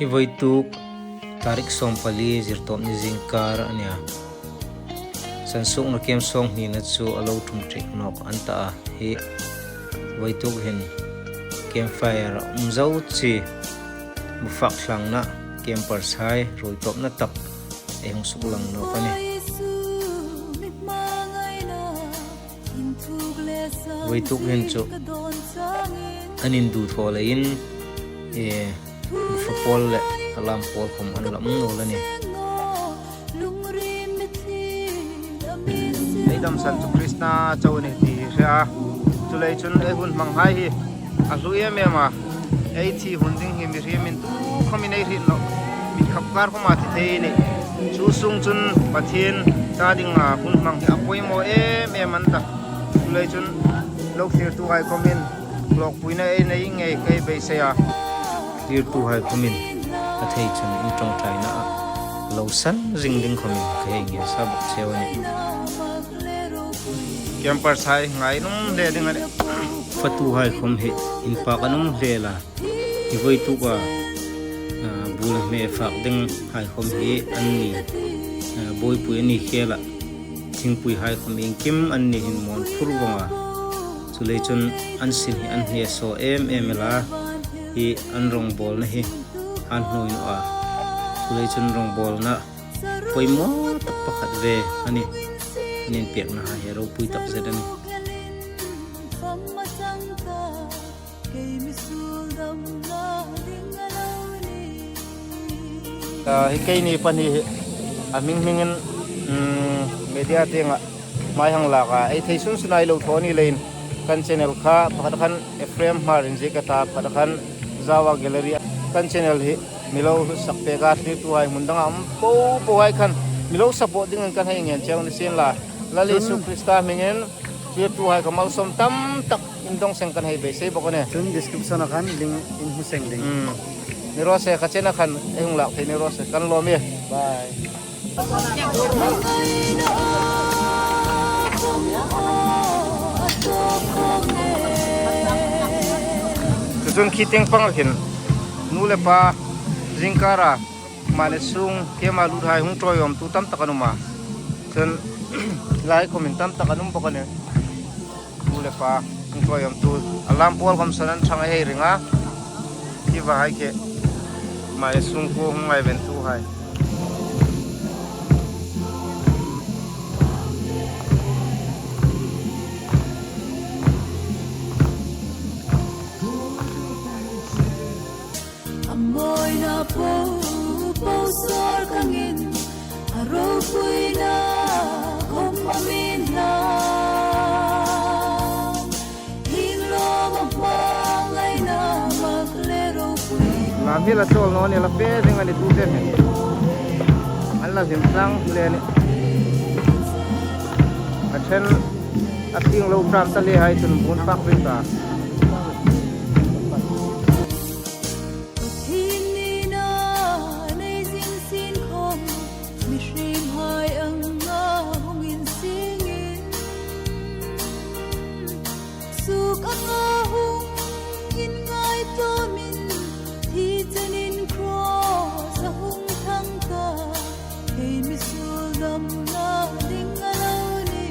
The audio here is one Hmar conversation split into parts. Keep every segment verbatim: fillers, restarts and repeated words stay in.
Hi vawituk tarik sawmpali Zirtawpni zingkar a nih a. Sansukna kem sawnghnina chu a lo ṭum ṭik nawk an ta a. Hi vawituk hin campfire um zo chi, bu fak thlangna, campers hai ruoitawpna tak ei hung suklang nawk a nih. Vawituk hin chu an indu thaw leiin, e, fa pawl le alarm pawl khom an la um naw a nih. Ei damsan chu Krista chau a nih ti hi hre a. Chuleiin chun ei hun hmanghai hi a hlu em em a. Ei thi hun ding hi mihriemin tu khomin ei hriet nawh. Mi khap kar khoma thi thei a nih. Chu sung chun Pathien ta dinga hun hmang hi a poimaw em em an ta. Chuleiin chun lo thlirtuhai khomin lawkpuina ei nei ngei ka beisei a. Thlirtuhai khomin a thei chun in ṭawngṭaina a lo san zing ding khomin ka hei ngên sa bawk cheu a nih. Campers hai ngai nuom hle ding a nih. Fatuhai khom hi inpak an um hle a. Hi vawituk a, a, bu le hme fak dinghai khom hi an ni, a, buoipui a ni khel a. Thingpuihai khom iengkim an ni hin mawn phur vawng a. Chuleiin chun an sin hi an hne saw em em el a. Hi an rawngbawlna hi an hnuoi naw a. Chuleiin chun rawngbawlna poimaw tak pakhat ve a nih. An inpekna hai hi a ropui tak zet a nih. A, hi keini pahni hi a hming hmingin, um, media tienga hmai hang lak a, ei thei sun suna ei lo thaw a ni leiin kan channel kha pakhat khan Ephraim Hmar inziek a ta, pakhat khan Java Gallery, kan channel hi mi lo sak pek a, thlirtuhai hmun danga um po po hai khan mi lo support dingin kan hei ngên cheu ni sien la. Lal Isu Krista hmingin thlirtuhai kha malsawm tam tak indawng seng kan hei beisei bawk a nih. Chun description-a khan link in hmu seng ding. Hmm. Ni raw se, ka channel khan ei hung lak thei ni raw se, kan lawm e. Bye. Chu chun khi tieng pang khin nu le pa zingkara mani sung kema luthai hung ṭawiawmtu tam tak an um a. Chun lai khomin tam tak an um bawk a nih. Nu le pa hung ṭawiawmtu, alarm pawl khom san an ṭhang a, hei ring a. Hi va hai khi mani sung kuo hung ngaiventuhai. A mawina po po sawr kangin, a ropuina khom a min hlan. Hieng lawm a hmangaina mak le ropui. Lam hi la chawl naw ni la pe ding a ni tu te hi. An la hlim tlang le ni. A ṭhen a tieng lo ṭan ta le hai chun bun pak ring ta. Pathien nina nei zing sien khom, mihriemhai anga hung insingin, suk anga hung inngaitlawmin, thi chenin cross-a hung thang ta, kei mi suol damna ding a lo ni.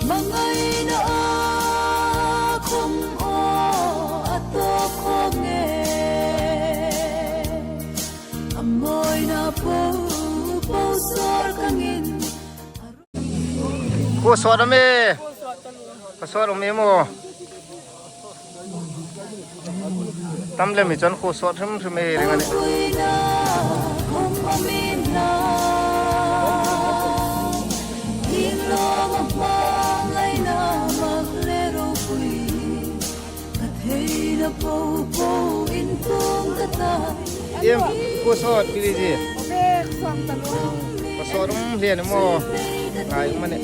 Hmangaina a khom aw a tawp khawm nge. A mawina po po sawr kangin. Khuo sawt am e? Ka sawt am e maw? Tam lem hi chun khuo sawt hrim hrim ei ring a nih. Em, khuo sawt, Pi Lizzy. Khuo sawt um hle ni maw? Ngai um a nih.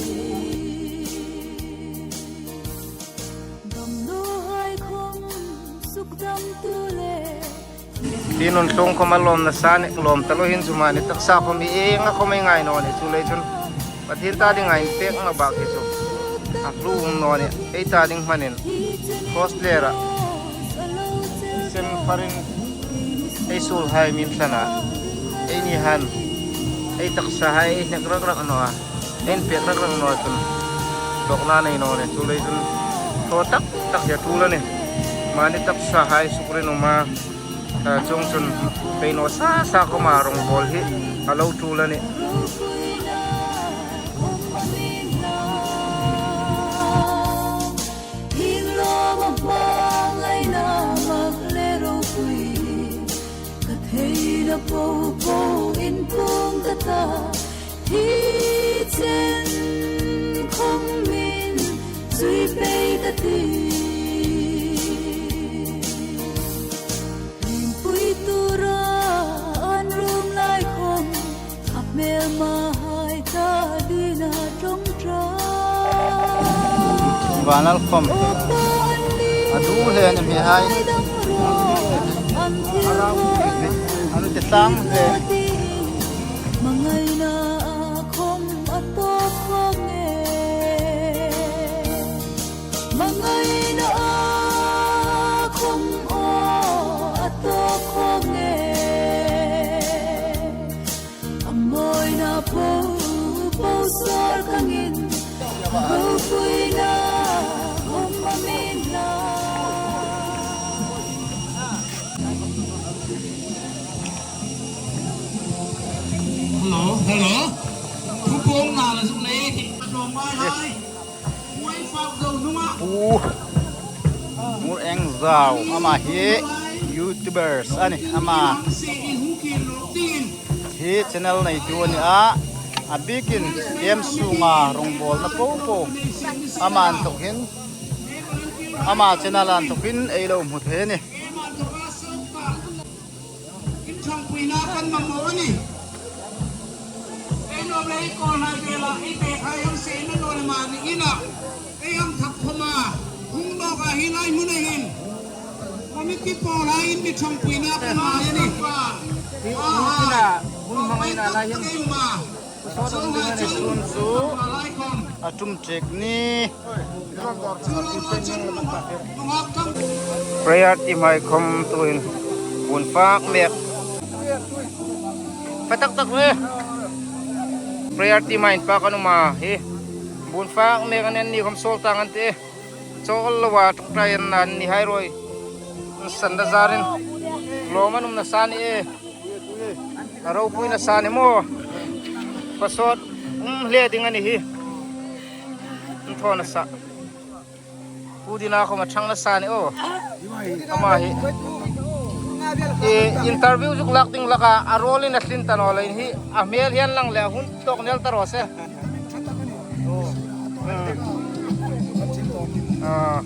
Damnaw hai khom sukdamtu le. Ti nun tlung khom a lawm nasa nih, lawm ta lo hin chu mani taksa khom hi ieng a khom ei ngai naw nih, chuleiin chun Pathien ta dinga inpekna bak hi chu a hlu um naw nih, ei ta ding hmanin cross lera Chen parin ei suolhai min thlan a, eini han ei taksahai ei hnek rak rak naw a, ei inpek rak rak naw a chun hlawkna nei naw ni. Chuleiin chun thaw tak tak hi a ṭul a nih. Mani taksahai sukrin um a, a, chuongchun pei naw sa sa khawma rawngbawl hi a lo ṭul a nih. Ka theina po po in pung ka ta, hi chen khawm min zui pei ka ti. Limpui tura an rum lai khawm, a hmelmahai ta dina ṭawngṭai. Vanal khawm a du hle a ni mi hai. An ti tlang hle. Mangaina a khawm a tawk khawm e. Mangaina a khawm aw a tawk khawm e. A mawina po po sawr kangin, ropuina khawm a min la. Hello, hello. Thu puong na la zuk nei hi. Ṭawng mai hai. Pu Mur Eng Zau, ama hi YouTubers a nih, ama hi channel neitu a ni a, a bikin game sunga rawngbawlna po po ama inthawk hin, ama channel inthawk hin ei lo hmu thei a nih. In ṭhangpuina kan mamaw a nih. Ei nuom le ei kawl hai vela ei pek hai hang se in a naw le mani ina. Ei hang thak khawma hung nawk a, hi lai hmuna hin committee pawl hai in mi ṭhangpuina kan ngai a nih. Hi hmuna hun hmangna lai hin. Sawt um ding a ni, sun chu a ṭum ṭek ni. Prayer team hai khawm tuhin bun fak mek. Fa tak tak le. Prayer team hai in pa kan um a hi. Bun fak mek an en ni khawm sawl tang an tih. Chawl loa ṭawngṭai an ni hai ruoi. An san da zarin. Lawm an um nasa ni e. A ropuina sa ni maw. Pasawt um hle ding a ni hi. An thaw nasa. Pu Dina khawm a ṭhang nasa ni aw. Ama hi. I interview zuk lak ding laka a role in a tlin ta naw leiin hi. A hmel hian lang le a hun tawk nel ta raw se. Ah.